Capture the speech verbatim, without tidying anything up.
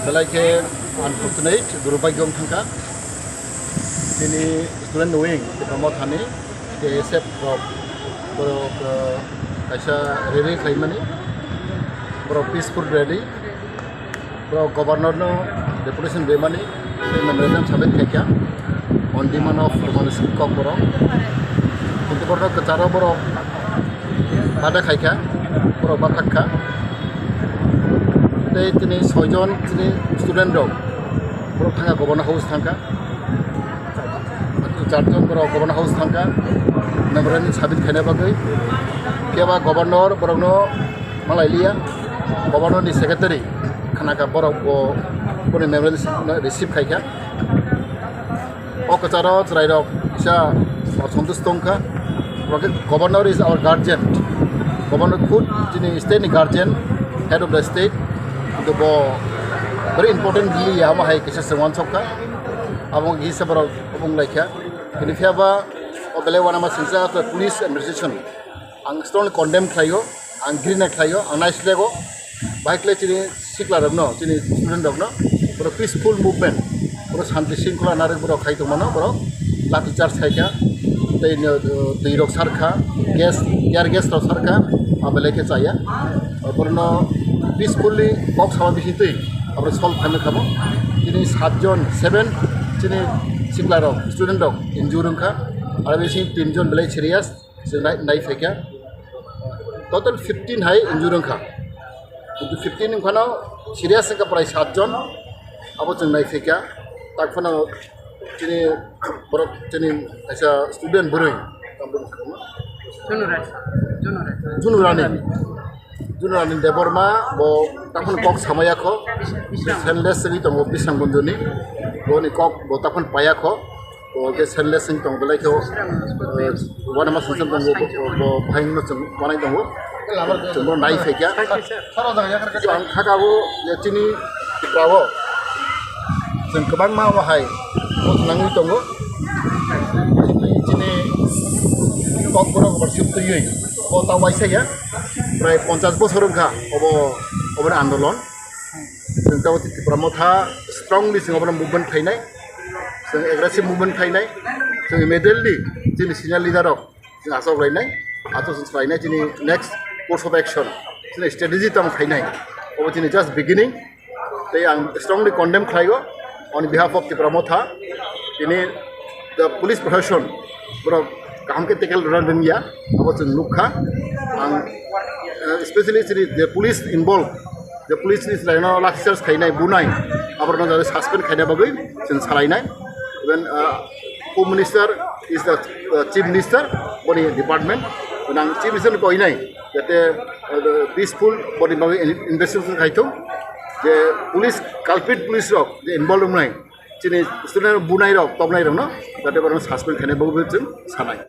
Belai khe unfortunate, durbhagyo wng thangkha. Chini student wing, Tipra Mothani, T S F rok, borok, uh, kaisa rally khlaimani, borok peaceful rally, borok governor no deputation demani, memorandum submit khaikha on demand of Roman Singh Kokborok. Kintu borok kwcharo borok bada khaikha, borok bathakha. Tei chini soijon chini student rok, borok thangkha Governor House thangkha. Charjon borok Governor House thangkha, memorandum submit khaina bagwi. Phiya ba Governor borokno malailiya, Governor ni secretary khanakha, borok bo, boni memorandum receive khaikha. O kwcharo chwrairok kisa osontush tongkha. Borok khe, "Governor is our guardian." Governor khud chini state ni guardian, head of the state. Kintu bo very important, bili ya, omo hai kisa se wansokha. Abo kisa borok wng laikha. Bini phiya ba o belai uanama singcha police administration. Ang strongly condemn khlaio, ang ghrinna khlaio, ang naislego. Bahai khlai chini sikla rokno, chini student rokno, borok peaceful movement, borok shanti shringkhola narwk borok khai tongmano, borok lathi charge khaikha, tei no, twi rok sarkha, gas, tear gas rok sarkha, abelai khe chaya. Borokno peacefully kok sama bisingtwi aborok solve khaina kamo. Chini satjon, seven chini sikla rok, student rok injure wngkha, aro bising tinjon belai serious. Chwng nai, nai phaikha. Total fifteen hai injure wngkha. Kintu fifteen wngphano serious wngkha prai satjon. Abo chwng nai phaikha. Tak phano chini borok chini kaisa student bwrwi. Junurani. Junurani. Junurani Debbarma bo tak phano kok samaya kho. Senseless wngwi tongo Bisramganjni. Boni kok bo tak phano paya kho. Bo khe senseless wng tong belai khe, eh, uanama singcha tongo, bo, bo, bo bahai no chwng uanai tongo. Chwng bo nai phaikha. Ang khakabo je chini Tripura o chwng kwbangma bo hai bo nangwi tongo. Chini, chini kokborok bo sip twiwi bo ta waisa ya. Prai ponchash bosor wngkha obo, obo ni andolon. Chwng tabuk Tipra Motha strongly chwng obono movement khainai, chwng aggressive movement khainai, chwng immediately chini senior leader rok chwng achuk lainai, achuk chwng salainai chini next course of action, chini strategy tamo khainai, obo chini just beginning. Tei ang strongly condemn khlaio on behalf of Tipra Motha, tini the police protection borok kaham khe tackle rwna rwngya, abo chwng nukha. Ang, eh, especially chini the police involved, the police ni chwraino lathi charge khainai, bunai, aborokno jani suspend khaina bagwi chwng salainai. Even, uh, Home Minister is the, uh, Chief Minister, boni department, nang Chief Minister ni koinai, jate, uh, peaceful boni bagwi in-, investigation khaithung, je police, culprit police rok je involved wngnai, chini student bunai rok, topnai rokno, jate borokno suspend khaina bagwi chwng sanai.